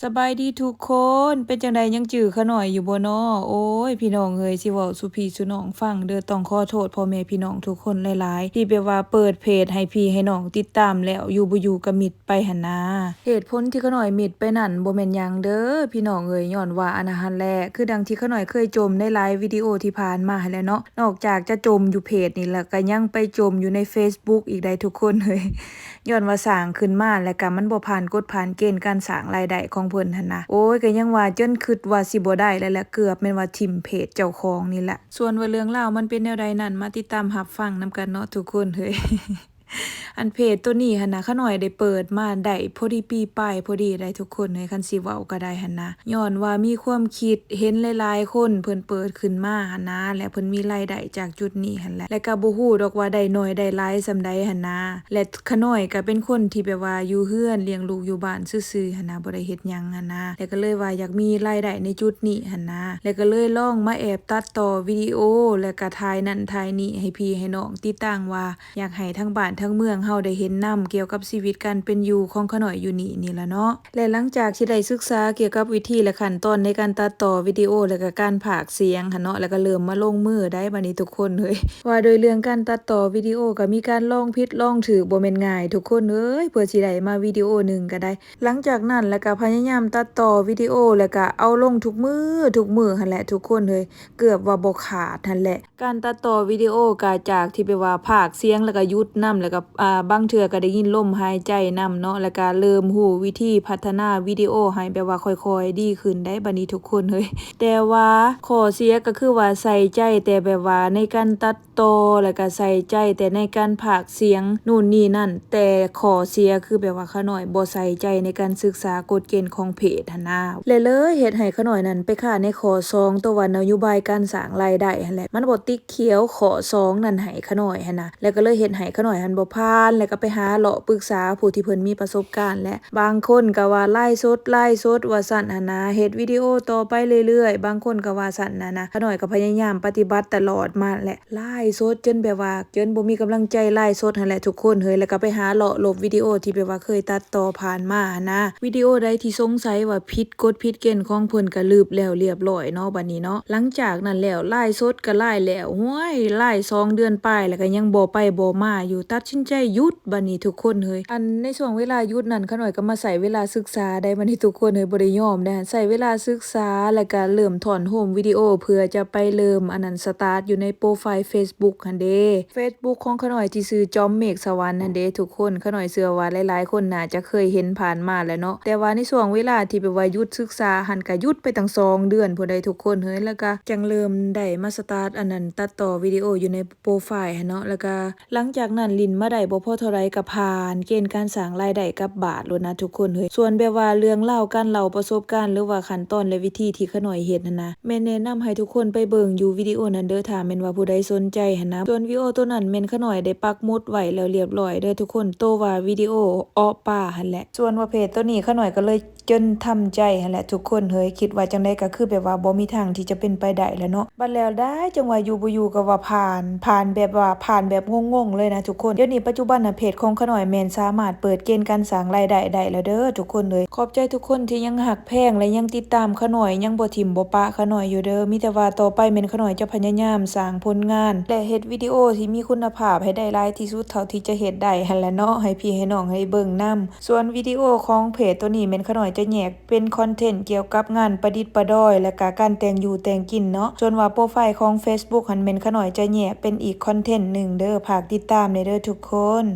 ສະບາຍດີທຸກຄົນ ເປັນຈັ່ງໃດ ຍັງຈື່ຂ້ານ້ອຍຢູ່ບໍ່ນໍ? ໂອ້ຍ ພີ່ນ້ອງເອີຍ ຊິເວົ້າສູ່ພີ່ສູ່ນ້ອງຟັງເດີ ຕ້ອງຂໍໂທດພໍ່ແມ່ພີ່ນ້ອງທຸກຄົນຫຼາຍໆ ທີ່ແບບວ່າເປີດເພຈໃຫ້ພີ່ໃຫ້ນ້ອງຕິດຕາມແລ້ວ ຢູ່ບໍ່ຢູ່ກໍມິດໄປຫັ້ນນາ. ເຫດຜົນທີ່ຂ້ານ້ອຍມິດໄປນັ້ນ ບໍ່ແມ່ນຫຍັງເດີພີ່ນ້ອງເອີຍ ຍ້ອນວ່າອັນນັ້ນຫັ້ນແຫຼະ ຄືດັ່ງທີ່ຂ້ານ້ອຍເຄີຍຈົ່ມໃນຫຼາຍວິດີໂອທີ່ຜ່ານມາຫັ້ນແຫຼະເນາະ ນອກຈາກຈະຈົ່ມຢູ່ເພຈນີ້ແລ້ວ ກໍຍັງໄປຈົ່ມຢູ່ໃນເຟສບຸກອີກໄດ໋ທຸກຄົນເອີຍ. ຍ້ອນວ່າສ້າງຂຶ້ນມາແລ້ວກະມັນບໍ່ຜ່ານກົດຜ່ານເກນການສ້າງລາຍໄດ້ຂອງເພິ່ນຫັ້ນນະ. ໂອ້ຍ ກະຍັງວ່າຈົນຄິດວ່າຊິບໍ່ໄດ້ແລ້ວແຫຼະ ເກືອບແມ່ນວ່າຖິ້ມເພຈເຈົ້າຂອງນີ້ແຫຼະ. ສ່ວນວ່າເລື່ອງລາວມັນເປັນແນວໃດນັ້ນ ມາຕິດຕາມຮັບຟັງນຳກັນເນາະທຸກຄົນເອີຍ. ອັນເພຈໂຕນີ້ຫັ້ນນະ ຂ້ານ້ອຍໄດ້ເປີດມາໄດ້ພໍດີປີປາຍພໍດີໄດ໋ທຸກຄົນເອີຍ ຄັນຊິເວົ້າກໍໄດ້ຫັ້ນນະ. ຍ້ອນວ່າມີຄວາມຄິດເຫັນຫຼາຍໆຄົນເພິ່ນເປີດຂຶ້ນມາຫັ້ນນະ ແລະ ເພິ່ນມີລາຍໄດ້ຈາກຈຸດນີ້ຫັ້ນແຫຼະ ແລະ ກໍບໍ່ຮູ້ດອກວ່າໄດ້ໜ້ອຍໄດ້ຫຼາຍສ່ຳໃດຫັ້ນນະ. ແລະ ຂະນ້ອຍກໍເປັນຄົນທີ່ແບບວ່າຢູ່ເຮືອນລ້ຽງລູກຢູ່ບ້ານຊື່ໆຫັ້ນນະ ບໍ່ໄດ້ເຮັດຫຍັງຫັ້ນນະ ແລະ ກໍເລີຍວ່າຢາກມີລາຍໄດ້ໃນຈຸດນີ້ຫັ້ນນະ ແລະ ກໍເລີຍລອງມາແອບຕັດຕໍ່ວິດີໂອ ແລະ ກໍຖ່າຍນັ້ນຖ່າຍນີ້ໃຫ້ພີ່ໃຫ້ນ້ອງ ຕິດຕັ້ງວ່າ ຢາກໃຫ້ທັງບ້ານທັງເມືອງເຮົາໄດ້ເຫັນນຳ ກ່ຽວກັບຊີວິດການເປັນຢູ່ຂອງຂະນ້ອຍຢູ່ນີ້ນີ້ລະເນາະ. ແລະ ຫຼັງຈາກທີ່ໄດ້ສຶກສາກ່ຽວກັບວິທີ ແລະ ຂັ້ນຕອນໃນການຕັດຕໍ່ວິດີໂອ ແລະ ກະການພາກສຽງຫັ້ນເນາະ ແລ້ວກະເລີ່ມມາລົງມືໄດ໋ບາດນີ້ທຸກຄົນເອີຍ. ວ່າໂດຍເລື່ອງການຕັດຕໍ່ວິດີໂອກະມີການລອງຜິດລອງຖືກ ບໍ່ແມ່ນງ່າຍທຸກຄົນເອີຍ ເພື່ອຊິໄດ້ມາວິດີໂອໜຶ່ງກະໄດ້. ຫຼັງຈາກນັ້ນແລ້ວກະພະຍາຍາມຕັດຕໍ່ວິດີໂອ ແລ້ວກະເອົາລົງທຸກມື້ ທຸກມື້ຫັ້ນແຫຼະທຸກຄົນເອີຍ ເກືອບວ່າບໍ່ຂາດຫັ້ນແຫຼະ. ການຕັດຕໍ່ວິດີໂອກະຈາກທີ່ແບບວ່າພາກສຽງ ແລ້ວກະຢຸດນຳ ແລ້ວກະ ອ່າ ບາງເທື່ອກະໄດ້ຍິນລົມຫາຍໃຈນຳເນາະ ແລ້ວກະເລີ່ມຮູ້ວິທີພັດທະນາວິດີໂອໃຫ້ແບບວ່າຄ່ອຍໆດີຂຶ້ນໄດ໋ບາດນີ້ທຸກຄົນເອີຍ. ແຕ່ວ່າຂໍ້ເສຍກໍຄືວ່າໃສ່ໃຈແຕ່ແບບວ່າໃນການຕັດຕໍ່ ແລ້ວກະໃສ່ໃຈແຕ່ໃນການພາກສຽງໂນ່ນນີ້ນັ້ນ ແຕ່ຂໍ້ເສຍຄືແບບວ່າຂະນ້ອຍບໍ່ໃສ່ໃຈໃນການສຶກສາກົດເກນຂອງເພຈຫັ້ນນາ ແລະ ເລີຍເຮັດໃຫ້ຂະນ້ອຍນັ້ນໄປຄາໃນຂໍ້ສອງ ໂຕວ່ານະໂຍບາຍການສ້າງລາຍໄດ້ຫັ້ນແຫຼະ ມັນບໍ່ຕິກ ຂຽວຂໍ້ສອງນັ້ນໃຫ້ຂະນ້ອຍຫັ້ນນະ ແລ້ວກໍເລີຍເຮັດໃຫ້ຂະນ້ອຍຫັ້ນບໍ່ຜ່ານ ແລ້ວກໍໄປຫາເລາະປຶກສາຜູ້ທີ່ເພິ່ນມີປະສົບການ ແລະ ບາງຄົນກໍວ່າລາຍສົດ ລາຍສົດວ່າຊັ້ນຫັ້ນນະ ເຮັດວິດີໂອຕໍ່ໄປເລື້ອຍໆ ບາງຄົນກໍວ່າຊັ້ນຫັ້ນນະ. ຂະນ້ອຍກໍພະຍາຍາມປະຕິບັດຕະຫຼອດມາແຫຼະ ລາຍສົດຈົນແບບວ່າ ຈົນບໍ່ມີກຳລັງໃຈລາຍສົດຫັ້ນແຫຼະທຸກຄົນເອີຍ ແລ້ວກໍໄປຫາເລາະລົບວິດີໂອທີ່ແບບວ່າເຄີຍຕັດຕໍ່ຜ່ານມາຫັ້ນນະ. ວິດີໂອໃດທີ່ສົງໄສວ່າຜິດ ກົດຜິດເກນຂອງເພິ່ນກະລຶບແລ້ວລຽບລ້ອຍເນາະ ບາດນີ້ເນາະ. ຫຼັງຈາກນັ້ນແລ້ວ ລາຍສົດກະລາຍແລ້ວ ຫ້ວຍ ລາຍສອງເດືອນປາຍແລ້ວກະຍັງບໍ່ໄປບໍ່ມາຢູ່ ຕັດສິນໃຈຢຸດບາດນີ້ທຸກຄົນເອີຍ. ອັນໃນຊ່ວງເວລາຢຸດນັ້ນ ຂະນ້ອຍກະມາໃຊ້ເວລາສຶກສາໄດ໋ ບາດນີ້ທຸກຄົນເອີຍ ບໍ່ໄດ້ຍອມເດ້ ໃຊ້ເວລາສຶກສາ ແລ້ວກະເລີ່ມຖອນໂຮມວິດີໂອ ເພື່ອຈະໄປເລີ່ມອັນນັ້ນ ສະຕາດຢູ່ໃນໂປຣໄຟເຟສບຸກຫັ້ນເດ້ ເຟສບຸກຂອງຂະນ້ອຍທີ່ຊື່ຈອມເມກສະຫວັນຫັ້ນເດ້ທຸກຄົນ. ຂະນ້ອຍເຊື່ອວ່າຫຼາຍໆຄົນໜ້າຈະເຄີຍເຫັນຜ່ານມາແລ້ວເນາະ ແຕ່ວ່າໃນຊ່ວງເວລາທີ່ແບບວ່າຢຸດສຶກສາຫັ້ນ ກະຢຸດໄປຕັ້ງສອງເດືອນພຸ້ນໃດ໋ທຸກຄົນເອີຍ ແລ້ວກະຈັ່ງເລີ່ມໄດ້ມາສະຕາດອັນນັ້ນ ຕັດຕໍ່ວິດີໂອຢູ່ໃນໂປຣໄຟຫັ້ນເນາະ ແລ້ວກະຫຼັງຈາກນັ້ນຫຼິ້ນມາໄດ້ບໍ່ພໍເທົ່າໃດກະຜ່ານເກນການສ້າງລາຍໄດ້ກັບບາດໂລດນະທຸກຄົນເອີຍ. ສ່ວນແບບວ່າເລື່ອງລາວການເລົ່າປະສົບການ ຫຼືວ່າຂັ້ນຕອນ ແລະ ວິທີທີ່ຂະນ້ອຍເຮັດຫັ້ນນະ ແມ່ນແນະນຳໃຫ້ທຸກຄົນໄປເບິ່ງຢູ່ວິດີໂອນັ້ນເດີ ຖ້າແມ່ນວ່າຜູ້ໃດສົນໃຈຫັ້ນນະ. ສ່ວນວິດີໂອໂຕນັ້ນແມ່ນຂະນ້ອຍໄດ້ປັກໝຸດໄວ້ແລ້ວລຽບລ້ອຍເດີທຸກຄົນ ໂຕວ່າວິດີໂອເອາະປາຫັ້ນແຫຼະ. ສ່ວນວ່າເພຈໂຕນີ້ຂະນ້ອຍກໍເລີຍຈົນທຳໃຈຫັ້ນແຫຼະທຸກຄົນເອີຍ ຄິດວ່າຈັ່ງໃດກໍຄືແບບວ່າບໍ່ມີທາງທີ່ຈະເປັນໄປໄດ້ແລ້ວເນາະ. ບັດແລ້ວໄດ້ ຈັ່ງວ່າຢູ່ບໍ່ຢູ່ກໍວ່າຜ່ານ ຜ່ານແບບວ່າ ຜ່ານແບບງົງໆເລີຍນະທຸກຄົນ. ດຽວນີ້ປັດຈຸບັນນະ ເພຈຂອງຂະນ້ອຍແມ່ນສາມາດເປີດເກນການສ້າງລາຍໄດ້ໄດ້ແລ້ວເດີທຸກຄົນເອີຍ. ຂອບໃຈທຸກຄົນທີ່ຍັງຮັກແພງ ແລະ ຍັງຕິດຕາມຂະນ້ອຍ ຍັງບໍ່ຖິ້ມບໍ່ປະຂະນ້ອຍຢູ່ເດີ. ມີແຕ່ວ່າຕໍ່ໄປແມ່ນຂະນ້ອຍຈະພະຍາຍາມສ້າງຜົນງານ ແລະ ເຮັດວິດີໂອທີ່ມີຄຸນນະພາບໃຫ້ໄດ້ຫຼາຍທີ່ສຸດເທົ່າທີ່ຈະເຮັດໄດ້ຫັ້ນແຫຼະເນາະ ໃຫ້ພີ່ໃຫ້ນ້ອງໄດ້ເບິ່ງນຳ. ສ່ວນວິດີໂອຂອງເພຈໂຕນີ້ແມ່ນຂະນ້ອຍຈະແຍກ ເປັນຄອນເທັນກ່ຽວກັບງານປະດິດປະດອຍ ແລະກະການແຕ່ງຢູ່ແຕ່ງກິນເນາະ. ສ່ວນວ່າໂປຣໄຟຂອງເຟສບຸກຫັ້ນແມ່ນຂະນ້ອຍຈະແຍກເປັນອີກຄອນເທັນໜຶ່ງເດີ. ຝາກຕິດຕາມແດ່ເດີທຸກຄົນ.